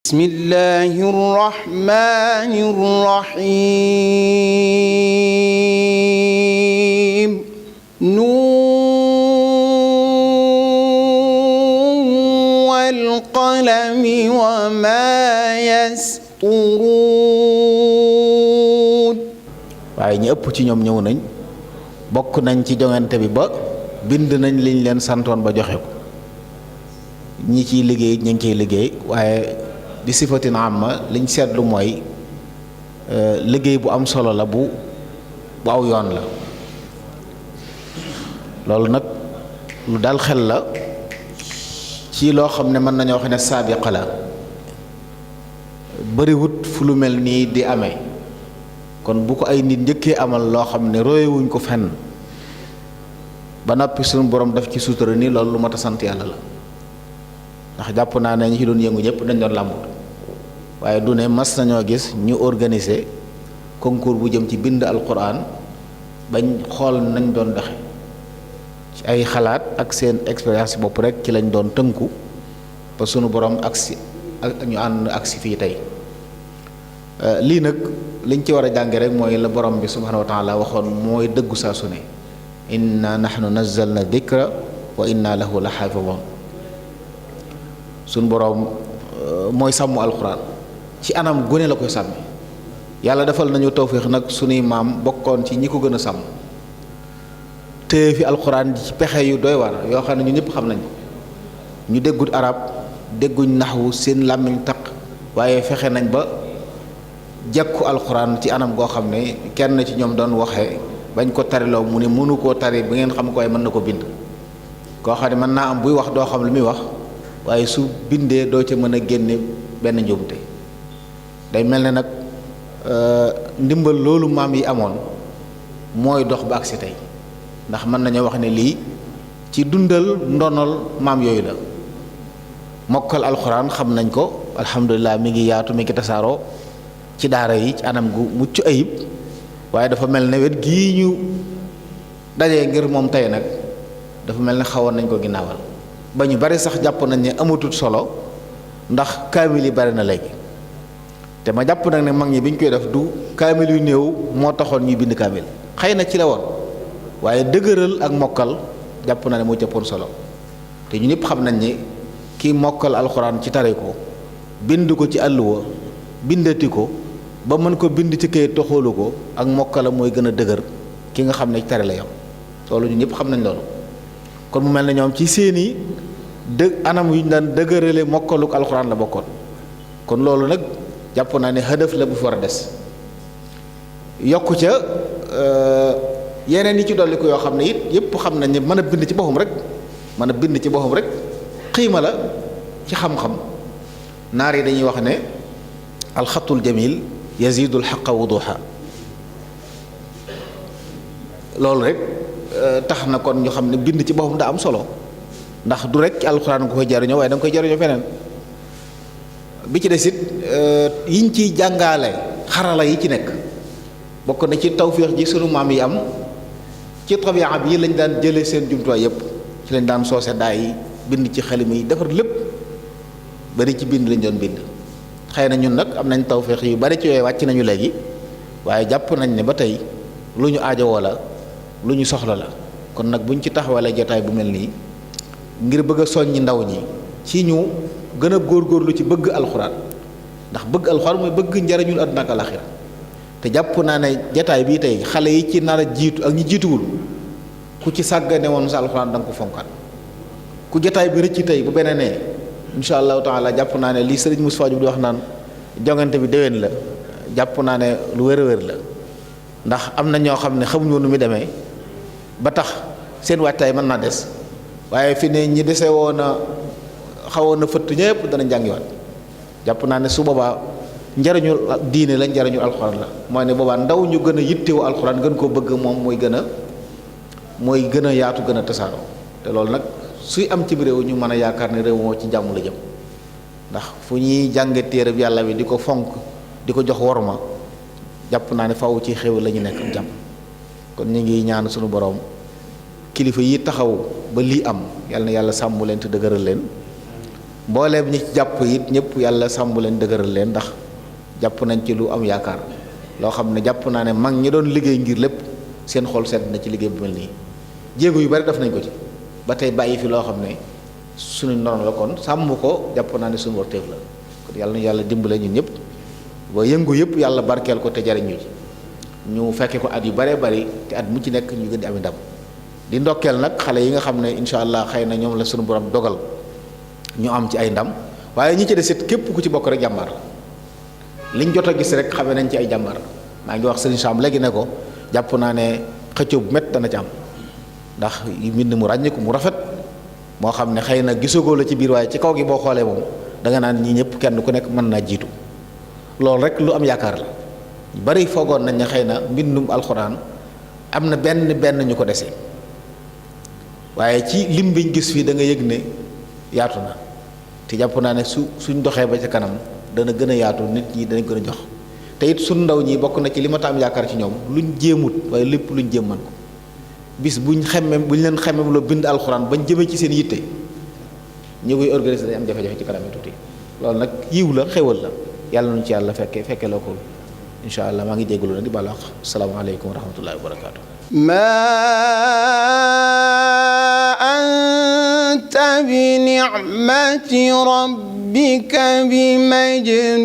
bismillahir rahmanir rahim wal qalami wa ma yasturuun. waaye ñi ëpp ci ñoom ñëw nañ bokk nañ ci joŋante bi ba bind nañ liñ leen santoon ba joxe ko. ñi ciy liggéey ñu ngi ciy liggéey waaye di sifatin amma liñ seetlu mooy liggéey bu am solo la bu aw yoon la. loolu nag lu dal xel la ci loo xam ne mën nañoo wax ne saabiqa la bariwut fu lu mel nii di amee kon bu ko ay nit njëkkee amal loo xam ne royewuñ ko fenn ba noppi suñu borom daf ci sutura nii loolu lu mat a sant yàlla la. ndax jàpp naa ne ñi ci doon yëngu ñëpp dañ doon làmbut waaye du ne mas nañoo gis ñu organiser concours bu jëm ci bind alquran bañ xool nañ doon doxe ci ay xalaat ak seen expérience bopp rek ci lañ doon tënku ba sunu borom agsi ak ñu ànd agsi fii tey. lii nag liñ ci war a jànge rek mooy la borom bi subhanahu wa taala waxoon mooy dëggu saa su ne inna nahnu nazzalna dikra wa inna lahu la xaafidun. suñ boroom mooy sàmm alxuraan ci anam gune la koy sàmmi yàlla defal nañu tawféex nag suñuy maam bokkoon ci ñi ko gën a sàmm téye fi alxuraan ci pexe yu doy war yoo xam ne ñu ñëpp xam nañ ko ñu déggut arab dégguñ naxwu seen làmmiñ taq waaye fexe nañ ba jekku alxuraan ci anam goo xam ne kenn ci ñoom doon waxee bañ ko tariloo mu ne mënu koo tari bi ngeen xam ko waaye mën na ko bind koo xam ne mën naa am buy wax doo xam lu muy wax waaye su bindee doo ca mën a génne benn njuumte day mel ne nag ndimbal loolu maam yi amoon mooy dox ba agsi tey ndax mën nañoo wax ne lii ci dundal ndonol maam yooyu la. mokkal alxuraan xam nañ ko alhamdulilah mi ngi yaatu mi ngi tasaaroo ci daara yi ci anam gu mucc ayib waaye dafa mel ne wet gii ñu dajee ngir moom tey nag dafa mel ne xawoon nañ ko ginnaawal ba ñu bari sax jàpp nañ ne amatut solo ndax kaamil yi bari na léegi te ma jàpp nag ne mag ñi bi ñu koy def du kaamil yu néew moo taxoon ñuy bind kaamil xëy na ci la woon waaye dëgëral ak mokkal jàpp na ne moo cëppoon solo te ñu ñëpp xam nañ ne kii mokkal alxuraan ci tari ko bind ko ci àlluwa bindati ko ba mën ko bind ci kayit toxoolu ko ak mokkala mooy gën a dëgër ki nga xam ne ci tari la yam loolu ñu ñëpp xam nañ loolu. kon mu mel ne ñoom ci seeni anam yu ñu daan dëgërale mokkaluk alxuraan la bokkoon kon loolu nag jàpp naa ne hadaf la bu fi war a des yokku ca yeneen yi ci dolli ko yoo xam ne it yëpp xam nañ ne mën a bind ci boppam rek xiima la ci xam-xam naar yi dañuy wax ne alxatul jamil yazidul xaqa wuduha loolu rek tax na kon ñu xam ne bind ci boppam daa am solo ndax du rek ci alxuraan nga koy jariñoo waaye da nga koy jariñoo feneen bi ci des it yiñ ciy jàngaale xarala yi ci nekk bokk na ci tawféex ji sunu maam yi am ci tabiya bi lañ daan jëlee seen jumtuwaay yépp ci lañ daan soose daa yi bind ci xalima yi defar lépp bari ci bind lañ doon bind xëy na ñun nag am nañ tawféex yu bari ci yooyu wàcc nañu léegi waaye jàpp nañ ne ba tey lu ñu aajowoo la lu ñu soxla la kon nag buñ ci taxawalee jotaay bu mel nii ngir bëgg a soññi ndaw ñi ci ñu gën a góorgóorlu ci bëgg alxuraan ndax bëgg alxuraan mooy bëgg njariñul àdduna ak alaxira te jàpp naa ne jotaay bii tey xale yi ci nar a jiitu ak ñi jiituwul ku ci sàggane woon sa alxuraan da nga ko fonkaat ku jotaay bi rëcc tey bu beneenee incha allahu taala jàpp naa ne lii sëriñ Moustapha Diop di wax naan jongante bi déwén la jàpp naa ne lu wér a wér la ndax am na ñoo xam ne xamuñu woon nu muy demee ba tax seen waajtaay mën naa des waaye fi ne ñi dese woon a xawoon na fëtt ñëpp dana jàngiwaat jàpp naa ne su boobaa njariñu diine la njariñu alxuraan la mooy ne boobaa ndaw ñu gën a yittewoo alxuraan gën koo bëgg moom mooy gën a yaatu gën a tasaaroo te loolu nag suy am ci réew ñu mën a yaakaar ne réew moo ci jàmm la jëm ndax fu ñuy jànge téere bi yàlla bi di ko fonk di ko jox worma jàpp naa ne faw ci xew la ñu nekk am jàmm kon ñu ngi ñaan suñu boroom kilifa yi taxaw ba lii am yàlla na yàlla sàmm leen te dëgëral leen mbooleem ñi ci jàpp it ñëpp yàlla sàmm leen dëgëral leen, ndax jàpp nañ ci lu am yaakaar loo xam ne jàpp naa ne mag ñi doon liggéey ngir lépp seen xol sedd na ci liggéey bu mel nii. jéego yu bari def nañ ko ci ba tey bàyyi fi loo xam ne suñu noonu la, kon sàmm ko jàpp naa ne suñu warteef la. kon yàlla na yàlla dimbale ñun ñëpp ba yëngu yëpp yàlla barkeel ko te jariñu ci ñu fekke ko at yu baree bari te at mu ci nekk ñu gën di ami ndam. di ndokkeel nag xale yi nga xam ne incha allah xëy na ñoom la suñu borom dogal ñu am ci ay ndam, waaye ñi ci desit képp ku ci bokk rek jàmbaar liñ jot a gis rek xamee nañ ci ay jàmbaar. maa ngi wax Serigne Sam léegi ne ko jàpp naa ne xëccoo bu métti dana ci am, ndax mbind mu ràññiku mu rafet moo xam ne xëy na gisagoo la ci biir, waaye ci kaw gi boo xoolee moom danga naan ñii ñëpp kenn ku nekk mën naa jiitu. loolu rek lu am yaakaar la. ñu bari foogoon nañ ne xëy na mbindum alxuraan am na benn ñu ko desee, waaye ci lim biñ gis fii da nga yëg ne yaatu na, te jàpp naa ne suñ doxee ba ca kanam dana gën a yaatu, nit ñi danañ gën a jox. te it suñ ndaw ñi bokk na ci li ma taam yaakaar ci ñoom luñ jéemut waaye lépp luñ jéem man ko. bis buñ leen xemmem loo bind alxuraan bañ jëmee ci seen yitte ñu koy organiser dañ am jafe-jafe ci kanam tuuti. loolu nag yiw la, xéwal la, yàlla nañu ci yàlla fekke loo ko incha allah. maa ngi jégalu na di baalu àq. asalaamaaleykum wa rahmatullahi wa barakaatu. anta bi ni'mati rabbika bi majnun